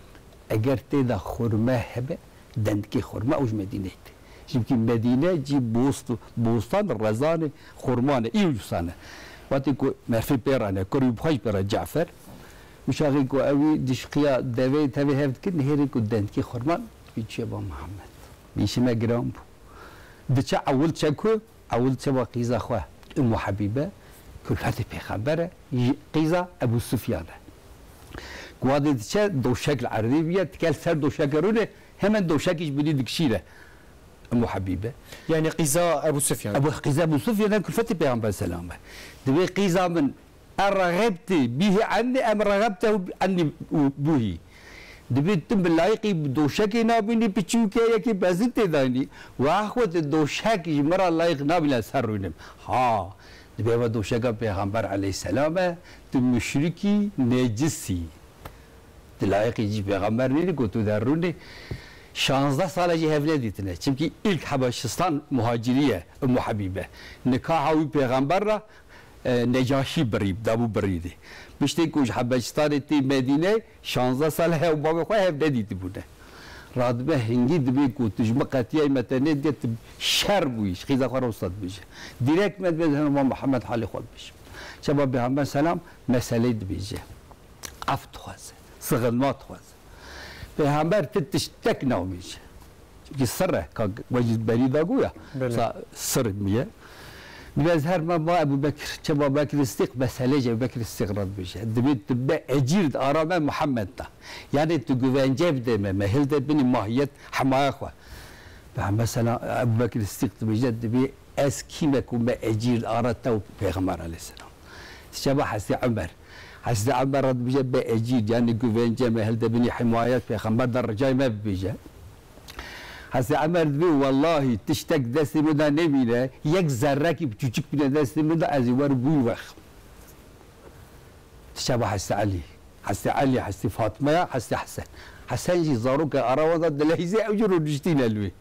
Eger tê de xurme hebe, dendikê xurma ew ji Medîneyê tê. Çimkî Medîne cî bost, bostan rezanê xurman e, îro cusane. Wextê ku merfê pê re ne, kurê wî bi xwe jî pê re Cafer, û çaxê ku ew wî dişqiya devê tevê hev dikir, nihêrê ku dendikê xurman, wî çûye ba Mihemed. Bi îşê me giran bû. Diçe ewil çe ku, ewil çe ba qîza xwe, Ummu Habîbe, Kulfetê pêxember e, qîza Ebû Sufyan e. Ku wadê diçe doşek li erdê bûye, dike li ser doşeke rûnê, hemen doşekî ji binî dikişîne. Ummu Habîbe. Yanî qîza Ebû Sufyan. Ebû, qîza Ebû Sufyan e, kulfetê pêxember selam e. Dibê qîza min, erregebti bihî ennî em regebtehu ennî buhî. Dibê tu min layiqî doşekê nabînî, piçûk e, yekî bezin tê dayînî. Wext xwe tu doşek ji min re layiq nabîne ser rûnim. Ha, dibê eva doşeka Pêxember aleyhisselam e, tu muşrikî, necisî. Tu layiqî cî Pêxember nînî ku tu derrûnî. Şanzdeh sale jî hev nedîtine. Çimkî ilk Habeşistan muhacirî ye, Ummu Habîbe. Nikaha wî Pêxember re e, Necaşî birî, dabû birî dî. Piştî ku ji Hebeşistanê tê Medînê, şanzdeh sal hev û bavê xwe hev nedîtibûne. Radibe hingî dibê ku tu ji min qetiyayî me te nêdiye, tu şer bûyî, ji qîza xwe re wisa dibêje. Direkt me dibê hema Muhammed halê xwe dibêje. Çaba Pêxember selam meseleyê dibêje. Af dixwaze, sixinma dixwaze. Pêxember ti tiştek nabêje. Çimkî sir e, ka we jî berî da goya. Belê. Sa sir bûye. Dibê ez her me ba Ebu Bekir, çi ba Bekir Sidîq, meselê ji Ebu Bekir Sidîq re dibêje. Dibê tu be ecîr di ara me Muhammed da. Yanî tu güvence bide me, me hilde binî mahiyet hemaya xwe. Pêxember selam, Ebu Bekir Sidîq dibêje, dibê ez kî me ku me ecîr di ara te û Pêxember aleyhisselam. Çaba Hezretî Ömer. Hezretî Ömer re dibêje be ecîr, yanî güvence me hilde binî himayet Pêxember de ricayê me bibêje. Hezretî Ömer dibê, wellahî tiştek destê min de nemîne, yek zerrekî biçûçik bîne destê min de, ez ê werim wî wex. Çaba Hezretî Elî. Hezretî Elî, Hezretî Fatime ya, Hezretî Hesen. Hesen jî zaroke ara wan de dileyzê ew jî rûniştîne li wê.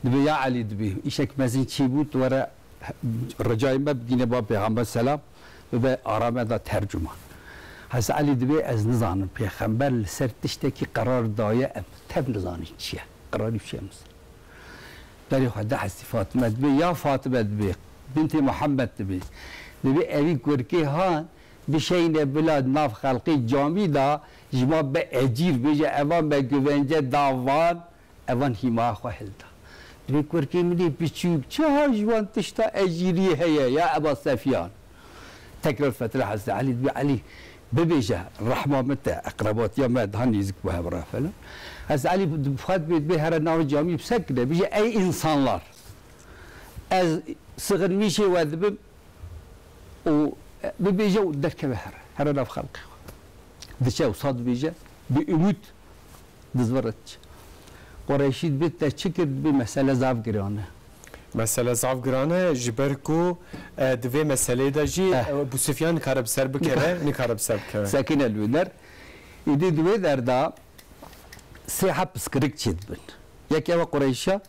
Dibê ya Elî dibê, îşek mezin çêbû, tu were ricayê me bigîne ba Pêxember selam, bibe ara me da tercûman. Hezretî Elî dibê ez nizanim, Pêxember li ser tiştekî qerar daye, em tev nizanin çi ye. Qerarî çi ye mesela? Berê xwe de Hezretî Fatime dibê, ya Fatime dibê, bintê Muhammed dibê. Dibê evî kurkê han, bişeyne bila nav xelqê camî da, ji ma be ecîr bêje, eva me güvence da van, evan hîmaya xwe hilda. Dibê kurkê min ê biçûk, çi ha ji wan tişta ecîrî heye ya Eba Sefyan? Tekrar fetre Hezretî Elî dibê, Elî, bibêje, rehma min te, eqrebatiya me daha nêzik bi hev re falan. Hezretî Elî bi xwe dibê, dibê here navê camî bi sekine, bêje, ey insanlar, ez sixinmîşê we dibim û bibêje û derkeve here, here nav xelqê xwe. Diçe wisa dibêje, bi umût dizvire diçe. Qureyşî dibê te çi kir, dibê mesele zaf giran e. Mesele zaf giran e, ji ber ku, e, di vê meseleyê de jî, Eh. e, Ebû Sufyan nikare bi ser bikeve, nikare bi ser bikeve. Sekine li wê der. Îdî di wê der de sê heb piskirik çêdibin. Yek ew e Qureyşiya,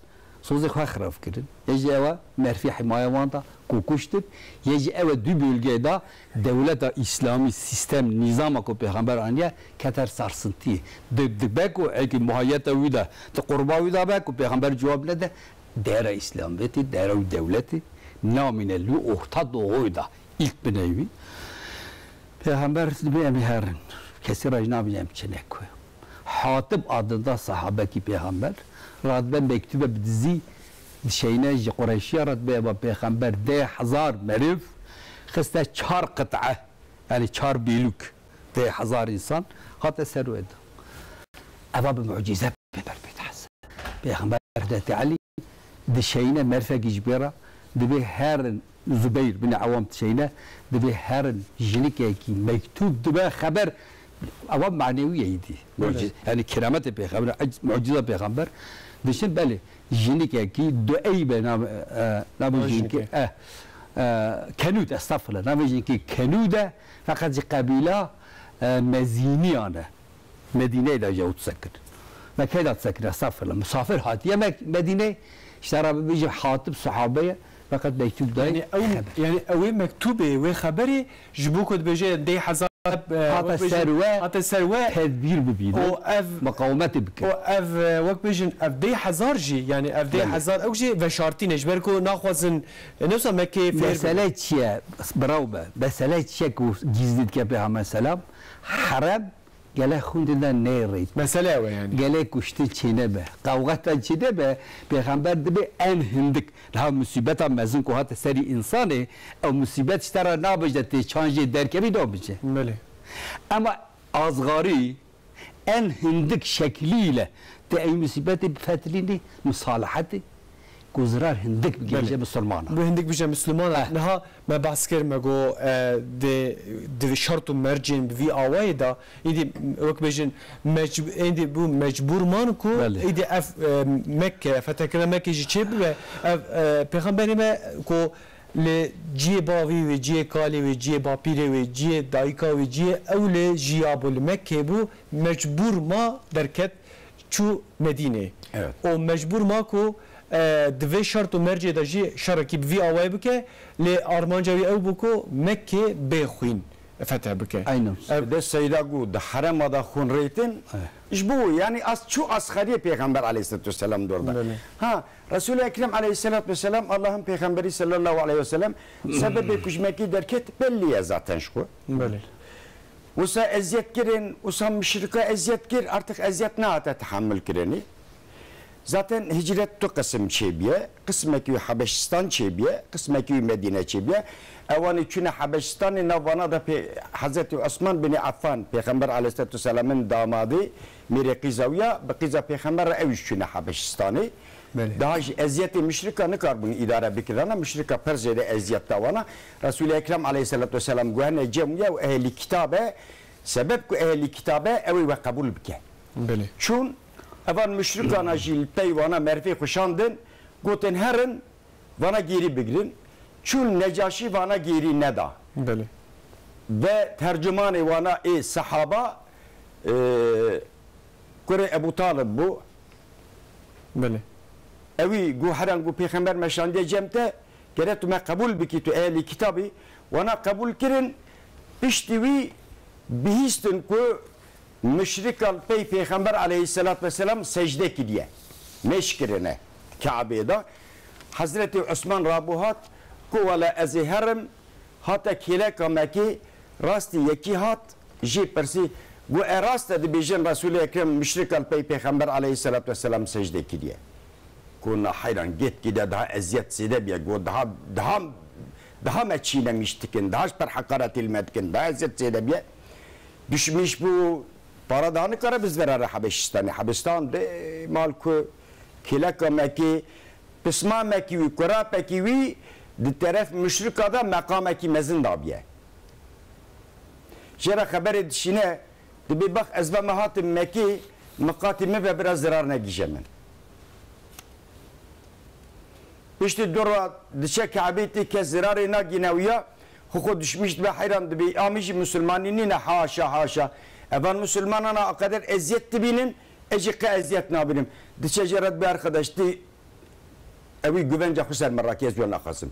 sozê xwe xirab kirin. Yê jî ew e merfî himaye wan da ku kuştin. Yê jî ew e du bölgeyê da dewleta îslamî, sîstem, nîzama ku Pêxember aniye, keter sarsintiyê. Di, dibe ku eke muhayeta wî de, di qurba wî de be ku Pêxember cewab nede, dera îslamiyetê, dera wî dewletê namîne li orta doğoyê da. Îlk bineyê wî. Pêxember dibê em ê herin. Kesî re jî nabêje em çine ku. Hatib adında sahabekî Pêxember radibe mektube bi dizî dişeyne ji Qureyşiya re dibê eva Pêxember deh hezar meriv xiste çar qit'e, yanî çar bêlûk, deh hezar însan hate ser wê de. Eva bi mucîze pê ber pê dihese. Pêxember Hezretî Elî dişeyne merfekî ji bê re, dibê herin Zubeyr bin Ewam dişeyne, dibê herin jinikekî mektûb dibe xeber, ewa manewî ye îdî. Belê. Muciz-, yanî kerametê pêxember, ec-, muciza pêxember. Dişin belê, jinikekî dueybe navê, e, navê Navê jinikê, jinikê. e, e, Kenûd, estağfurullah, navê jinikê Kenûd e, feqet ji qebîla, e, Mezîniyan e. Medîneyê de jî ew disekine. Mekeyê de disekine, estağfirullah. Misafir hatiye Mek-, Medîneyê, ji te re bibêje Hatib sahabe ye, feqet mektûb dayê. Yanî ew, xeber. Yanî ew ê mektûbê, wê xeberê ji bo ku dibêje deh hezar, e, hate wek bêjin, ser we, hate ser we, tedbîr bibîne, û ev, miqawemetê bike. Û ev, e, wek bêjin, ev deh hezar jî, yanî ev deh hezar Belê. ew jî veşartî ne, ji ber ku naxwazin, e, ne wisa Mekê fêr bibin. Mesele çi ye? Biraw be. Mesele çi ye ku gizlî dike Pêxember selam? Herem Gelek xwîn dide nêrît. Mesele ew e yani. Gelek kuştin çênebe. Qewxetan çênebe. Pêxember dibê en hindik. Daha musîbeta mezin ku hate serî însanê, ew musîbet ji te re nabêje tê çan jê derkevî nabêje. Belê. Ema azgarî en hindik şeklî ile te ew musîbetê bifetilînî misalihetê ku zirar hindik bigihîje Belê. Misilmana. Bi hindik bije Misilmana. Eh. Niha me behs kir, me got, e, di, di şert û mercên bi vî awayê de, îdî wek bêjin, mec-, êdî bû mecbûr man ku Belê. Îdî ev, e, Mekke, fethekirina Mekke jî çê bibe, ev, e, Pêxemberê me ku li ciyê bavî wê, ciyê kalê wê, ciyê bapîrê wê, ciyê dayika wê, ciyê ew li jiya bû, li Mekkê bû, mecbûr ma derket çû Medînê. Evet. Û mecbûr ma ku, e, di vê şert û mercê de jî şerekî bi vî awayê bike, lê armanca wî ew bû ku Mekkê bê xwîn feteh bike. Aynen. Ev De Seyda got, di herema de xwîn rêtin. Evet. Ji bo, yani, as-, çû asxeriyê Pêxember aleyhissalatu vesselam dor de. Belê. Ha, Resul-i Ekrem aleyhissalatu vesselam, Allah'ın Pêxemberi sallallahu aleyhi ve sellem, sebebê ku ji Mekkê derket belli ye zaten ji xwe. Belê. Wisa eziyet kirin, wisa müşrika eziyet kir, artık eziyet nehate tehammül kirinî. Zaten hicret du qism çêbiye. Qismekî wî Habeşistan çêbiye, qismekî wî Medîne çêbiye. Ewanî çûne Habeşistanê, nav vana da pê Hezretî Osman bin Affan, Pêxember aleyhissalatu vesselam'in damadî, mêrê qîza wî ya, bi qîza Pêxember re ew jî çûne Habeşistanê. Belê. Daha jî eziyetê müşrika nikarbûn îdare bikirana, müşrika pir zêde eziyet da wana. Resul-i Ekrem aleyhissalatu vesselam guhene cem ya û ehlî kitabe, sebeb ku ehlî kitabe ew ê we qebûl bike. Belê. Çûn evan müşrikana jî li pey wana merifê xwe şandin, gotin herin, vana gêrî bigirin. Çûn Necaşî vana gêrî neda. Belê. Ve tercümanê wana ê sehaba, e, kurê Ebu Talib bû. Belê. Ewî got, heran got, Pêxember me şandiye cem te, gere tu me qebûl bikî, tu ehlî kitabî. Wana qebûl kirin, piştî wî bihîstin ku müşrika li pey Pêxember aleyhisselat vesselam secde kiriye. Mêş kirine Kabe'ye de. Hezretî Osman rabû hat, ku wele ez ê herim, hate kêleka Mekê, rastî yekî hat, jê pirsî, got, e rast e dibêjin Resûlê Ekrem müşrika li pey Pêxember aleyhisselat vesselam secde kiriye. Got, na heyran, gêtkî de daha eziyet zêde biye. Got, daha, daha, daha me çînemîş dikin, daha ji per heqaretî li me dikin, daha eziyet zêde biye. Düşmîş bû, para daha nikare bizvera re Habeşistanê. Habeşistan de mal ku kêleka Mekê, pismamekî wî, kurapekî wî di teref muşrika de meqamekî mezin dabiye. Jê re xeberê dişîne, dibê bax ez ve me hatim Mekê, miqatî min ve bira zirar negîje min. Piştî du ra diçe Kabê tê kes zirarê nagîne wîya, xwe xwe düşmîş dibe heyran dibê, amî jî musulmanî nîne, haşa, haşa. Evan musulmanana a qeder eziyet dibînin, ez jî qe eziyet nabînim. Diçe jê re dibê arkadaş tê, ewî güvenca xwe ser min rakî, ez wê naxwazim.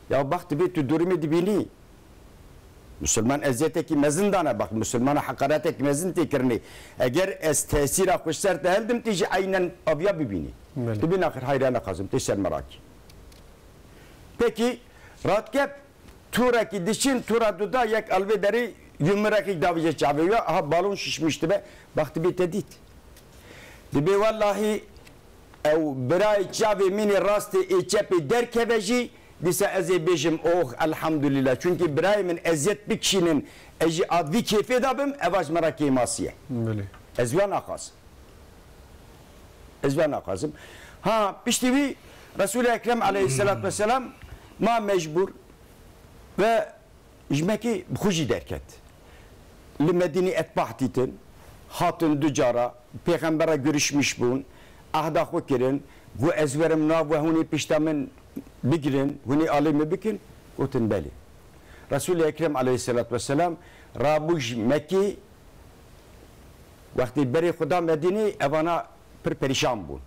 Ya bax dibê tu durumê dibînî. Musulman eziyetekî mezin dane, bak, musulmana heqaretekî mezin tê kirinê. Eger ez tesîra xwe ji ser te hildim, tê jî eynen aviya bibînî. Belê. Tu bî naxir heyra nexwazim, tê ser merakî. Pekî, radike tûrekî diçin, tûra duda yek alvê derî, yumrekî davêje çavê ya, aha balon şişmiş dibe, bak, dibê te dît. Dibê wellahî ew birayê çavê min ê rastê ê çepê derkeve jî, dîsa ez ê bêjim, oh, elhamdulillah. Çunkî birayê min eziyet bikişînin, ez jî a vî kêfê de bim, eva ji me re kêmasî ye. Belê. Ez wan naxwazim. Ez wan naxwazim. Ha, piştî wî Resûlê Ekrem aleyhisselat vesselam ma mecbûr ve ji Mekê bi xwe jî derket. Li Medînê etbah dîtin, hatin du cara, Pêxember re girişmiş bûn, ehda xwe kirin, got, ez werim nav we, hûn ê pişta min bigirin, hûn ê alî min bikin? Gotin, belê. Resûlê Ekrem aleyhisselat vesselam rabû ji Mekê, wextê berê xwe da Medînê, evana pir perîşan bûn.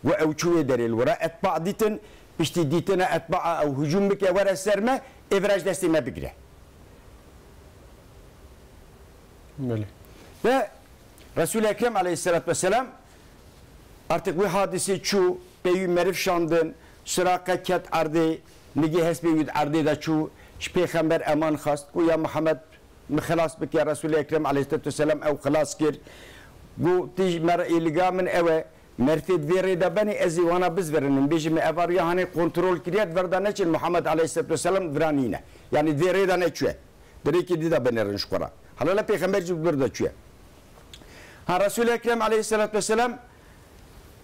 Got, ew çû wê derê, li wira etba dîtin, piştî dîtina etbaa ew hicûm bike, were ser me, ê vira ji destê me bigire. Belê. Ve Resul-i Ekrem aleyhisselatü vesselam artık wî hadisê çû, pey wî meriv şandin, Suraqe ket erdê, nigê hespê wî di erdê de çû, ji Pêxember eman xwest, got, ya Muhammed, min xilas bike. Resûlê Ekrem aleyhisselatu vesselam ew xilas kir. Got, tu ji me re êliga min ew e, merfê di vê rê de benê, ez ê wana bizvirinim. Bêjim, me eva riya hanê kontrol kiriye, di ver de neçin, Muhammed aleyhisselatu vesselam di vira nîne. Yanî di vê rê de neçûye. Di rêkê dî de binêrin ji xwe re. Helale pêxember jî bi vir de çûye. Ha, Resûlê Ekrem aleyhisselatu vesselam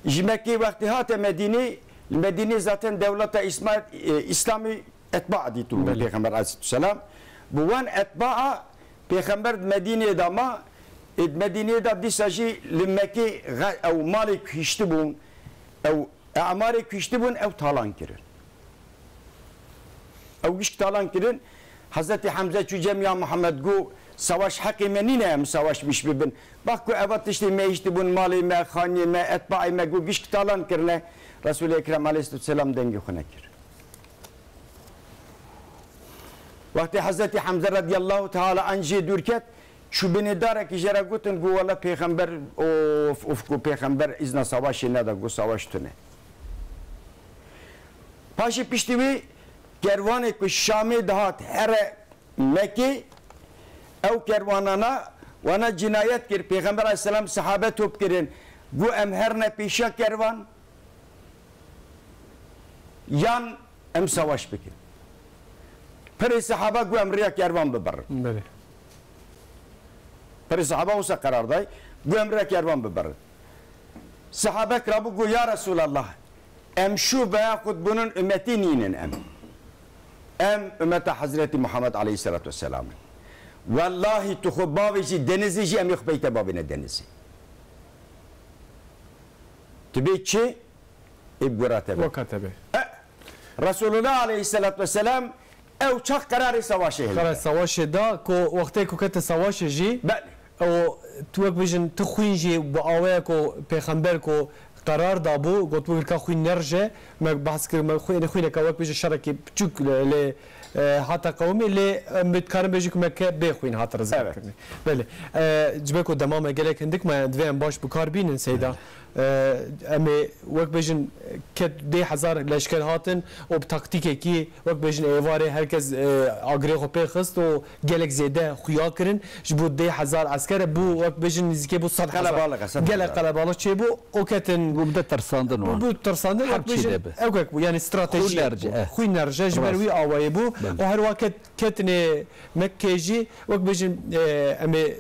ji Mekkê wextê hate Medînê, li Medînê zaten dewleta Îsma-, e, Îslamî etba dîtibûn. Belê. Pêxember aleyhisselatu vesselam. Bi wan etbaa pêxember di Medînê de ma, e, di Medînê de dîsa jî li Mekkê xe-, ew malê kuhiştibûn, ew emarê kuhiştibûn, ew talan kirin. Ew gişk talan kirin. Hezretî Hemze çû cem, ya Muhammed, got, savaş heqê me nîne, em savaş bîş bibin. Bak ku eva tiştê me hiştibûn, malê me, xaniyê me, etbaê me, got, gişk talan kirine. Resûlê Ekrem aleyhisselatu vesselam dengê xwe nekir. Wextê Hezretî Hemze radiyallahu teala anh jê dûr ket, çû binê darekî, jê re gotin, got, wele pêxember, of, of, got, pêxember îzna savaşê neda, got, savaş tune. Paşê piştî wî kerwanê ku Şamê dihat here Mekkê, ew kerwanana wana cinayet kir. Pêxember aleyhisselam, sehabe top kirin. Got, em herne pêşiya kerwan, yan em savaş bikin. Pirê sehaba got, em rêya kervan bibirin. Belê. Pirê sehaba wisa qerar day, got, em rêya kervan bibirin. Sehabek rabû got, ya Resulallah, em şû veya xwe di bunun ummetî nînin em. Em ummeta Hezretî Muhammed aleyhisselatu vesselam in. Wellahî tu xwe bavêjî denizê jî, em ê xwe peyte bavêne denizê. Tu bê çi? Ê bi gora te be. Weka te be. E, Resulullah aleyhisselatu vesselam ew çax qerarê savaşê hilde. Qerarê savaşê da ku wextê ku kete savaşê jî, belê, ew tu wek bijin tu xwîn jî bi aweya ku pêxember ku qerar dabû, gotbû girka xwîn nerje, me behs kir, me xwî-, xwîneke wek bijin şerekî piçûk lê, lê, e, hata qewimê, lê em dikarin bêjin ku Mekke bê xwîn hat rizgar kirinê. Evet. Belê. E, ji ber ku dema me gelek hindik me, divê em baş bi kar bînin, Seyda. Evet. E, em ê wek bêjin ket dê hezar leşker hatin û bi taktîkekî wek bêjin êvarê her kes, e, agirê xwe pê xist û gelek zêde xuya kirin. Ji bo dê hezar esker bû wek bêjin nîzîkê bû sed hezar. Qelebalix e, sed hezar. Gelek qelebalix çêbû û ketin. Bû bi de tirsandin wan. Bû tirsandin wek bêjin. Her çi de bi. Ew wek bû, yanî strateji bû. Xwîn nerje, eh. Xwîn nerje ji ber wî awayê bû. Belê. Û her wa ket Ketinê Mekkê jî, wek bêjin, e, em ê,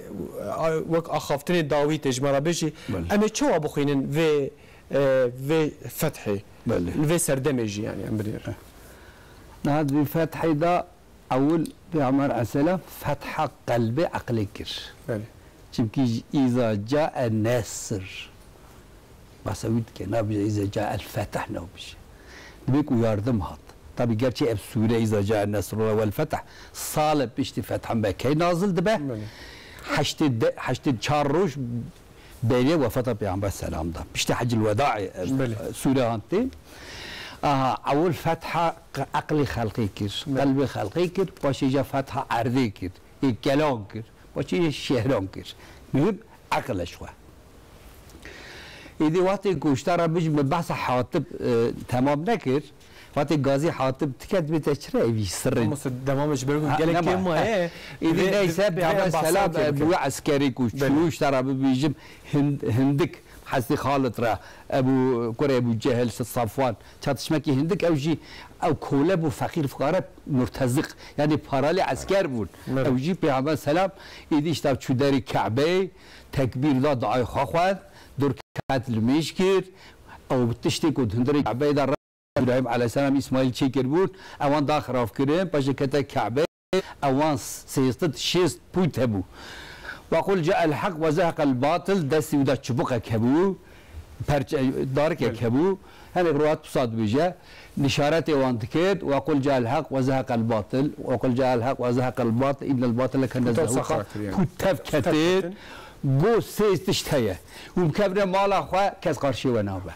a, wek axaftinê dawî tê ji me re bêjî, belê, em ê çawa bixwînin vê, e, vê fethê? Belê. Li vê serdemê jî, yanî em binêrin. Niha di vê fethê de ewil Pêxember aleyhisselam fetha qelbê eqlê kir. Belê. Çimkî ji îza cae nesr. Behsa wî dike, nabêje îza cae el fetih nabêje. Dibê ku yardim hat. Tabî gerçi ev sûre îza cae nesrullah wel fetih sale piştî fetha Mekkeyê nazil dibe. Belê. Heştê de, heştê çar roj berê wefata Pêxember selam da. Piştî Hecil Wedaê ev, belê, sûre han tê. Aha, ewil fetha q-, eqlê xelqê kir, belê, qelbê xelqê kir, paşê jî fetha erdê kir, ê kelan kir, paşê jî şehran kir. Muhim eqil e ji xwe. Êdî wextê ku ji te re bijî min behsa Hatib, e, temam nekir. Wextê gazî Hatib dike, divê te çi re evî sirrê? Mamoste, demamê ji ber ku gelek kêm maye. Êdî neyse, Pêxember selam, e, bi wî eskerî ku çû, ji te re bibêjim, Hind-, Hindik, hestî Xalid re, Ebû, kurê Ebû Cehil, Safwan, çatişmekî Hindik, ew jî, ew kole bû, feqîr fuqare, murteziq, yanî paralî esker bûn. Evet. Ew jî Pêxember selam, êdî îşte çû derê Kebeyê, tekbîr da, duayê xwe xwend, du rekat nimêj kir, ew tiştê ku di hundirê Kebeyê de re-, Îbrahîm aleyhisselam Îsmaîl çêkiribûn, ewan da xirab kirin, paşê kete Kebeyê, ewan sêzdeh şêst pût hebû. Ve qul cael heq ve zeheqel batil, destê wî de çibuqek hebû, perçe, darikek hebû. Hinek riwayet wisa dibêje, nîşanetê wan dikir, "Ve qul cael heq ve zeheqel batil, ve qul cael heq ve zeheqel batil, innel batile kane zehuqa." Pût tev ketin, got, "Sê tişt heye. Hûn bikevine mala xwe, kes qarşiyê we nabe.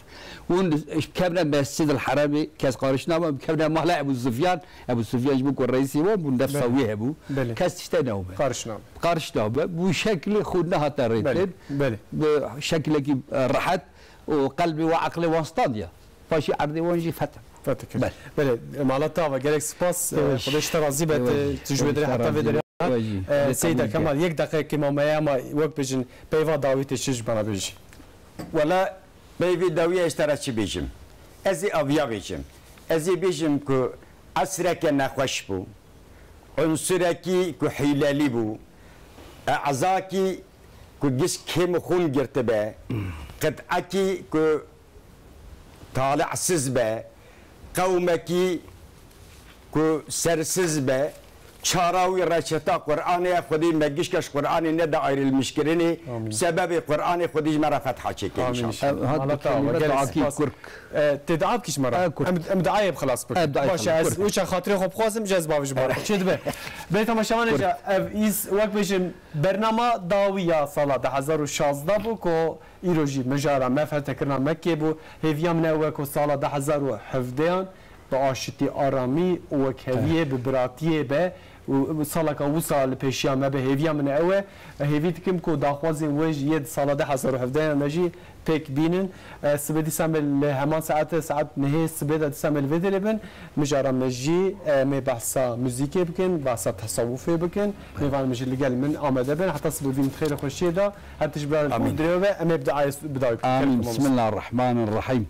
Hûn bikevine Mescid el Heremê, kes qarş nabe, bikevine mala Ebu Sufyan." Ebu Sufyan ji bo ku reîsê wan bû, nefsa wî hebû. Belê. Kes tiştê nabe. Qarş nabe. Qarş nabe. Bi şeklê xwe nehate rêtin. Belê, belê. Bi şeklekî, e, rehet û qelbê wan, eqlê wan standiya. Paşî erdê wan jî fetih. Fetih kir. Belê. Belê, mala te ava, gelek spas. Xwedê ji te razî be, tu ji wê derê heta vê derê. Wajî. E, Seyda Kemal, yek deqeyekê mame ye, ama wek bêjin peyva dawî tê çi ji me re bêjî? Wela, peyvê dawî ez te re çi bêjim? Ez ê aviya bêjim. Ez ê bêjim ku esreke nexweş bû. Unsurekî ku hîlelî bû. Ezakî ku giş kêm û xûn girtibe. Qit'ekî ku talihsiz be. Qewmekî ku sersiz be, çara wî reçeta Qur'anê ye, Xwedê me gişka ji Qur'anê nede ayrılmışkirinê, Amîn. Sebebê Qur'anê Xwedê ji me re fetha çêke Amîn. Înşallah. Ev hat Mala bi ta, kelîme gelek duakî spas. Kurk. E, tê dua bikî ji me re. E, kurk. Em, em duayê bi xilas bikin. E, duayê Baş e, xilas, ez kurk. Wî çax xatirê xwe bixwazim, ji ez bavê ji me re. Çê dibe. Bê temaşevanê Kurk. Ji, ev îs, wek bêjin, bernama dawî ya sala du hazar û şazde bû ku Îro jî mijara me fetehkirina Mekkê bû. Hêviya min ew e ku sala du hezar û hevdeyan bi aşitî, aramî û wekheviyê, bi biratiyê be û saleka wisa li pêşiya me be. Hêviya min ew e. Hêvî dikim ku daxwazên wê jî yê di sala du hezar û hevdeyan de jî pêk bînin. E, sibê dîsa me li heman saete, saet nehê sibê de dîsa me li vê derê bin. Mijara me jî, e, em ê behsa muzîkê bikin, behsa tesewufê bikin. Mêvanê min jî li gel min amade bin. Heta sibê bînin di xêr û xweşiyê de. Her tişt bi Amîn. Dirê ve em ê bi duayê bidawî bikin. Amîn. Bismillahirrahmanirrahîm.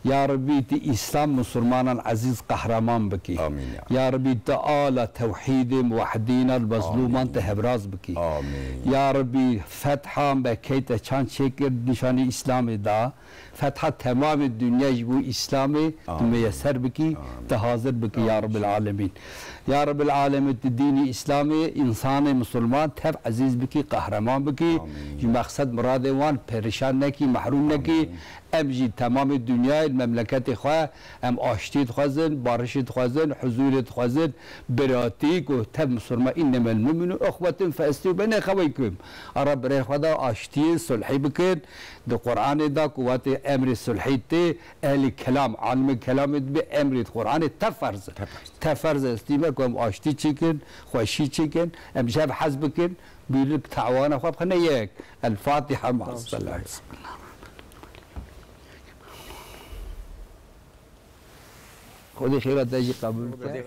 Ya Rebî, tu Îslam Musulmanan ezîz qehreman bikî. Amîn ya. Ya Rebî, tu ala tewhîdê muwehhidîna li mezlûman Amîn. Tu hevraz bikî. Amîn. Ya Rebî, fetha Mekkeyê te çand çêkir, nîşanî Îslamê da. Fetha temamê dinya ji bo Îslamê tu Amîn. Miyeser bikî, Amîn. Tu hazir bikî, ya Amîn. Rebbil Alemîn. Ya Rebbil Alemîn, tu dînî Îslamê, însanê Musulman tev ezîz bikî, qehreman bikî. Amîn. Ji mexsed miradê wan perîşan nekî, mehrûm nekî. Amîn. Em jî temamê dinyayê li memleketê xwe, em aştî dixwazin, barişî dixwazin, huzûrê dixwazin, biratî ku tev Musulman, "Înnemel mu'minûne ihwetun fe eslihû beyne eheweykum." Ara birê xwe de aştiyê, sulhî bikin. Di Qur'anê de ku wate emrê sulhî tê, ehlî kelam, almê kelamê dibe emrê di Qur'anê te ferz e. Te ferz e. Te ferz e, estîme ku em aştî çêkin, xweşî çêkin, em ji hev hez bikin, bîrlik tewana xwe bixine yek. El Fatiha ma. Xwedê xêra te jî qebûl bike.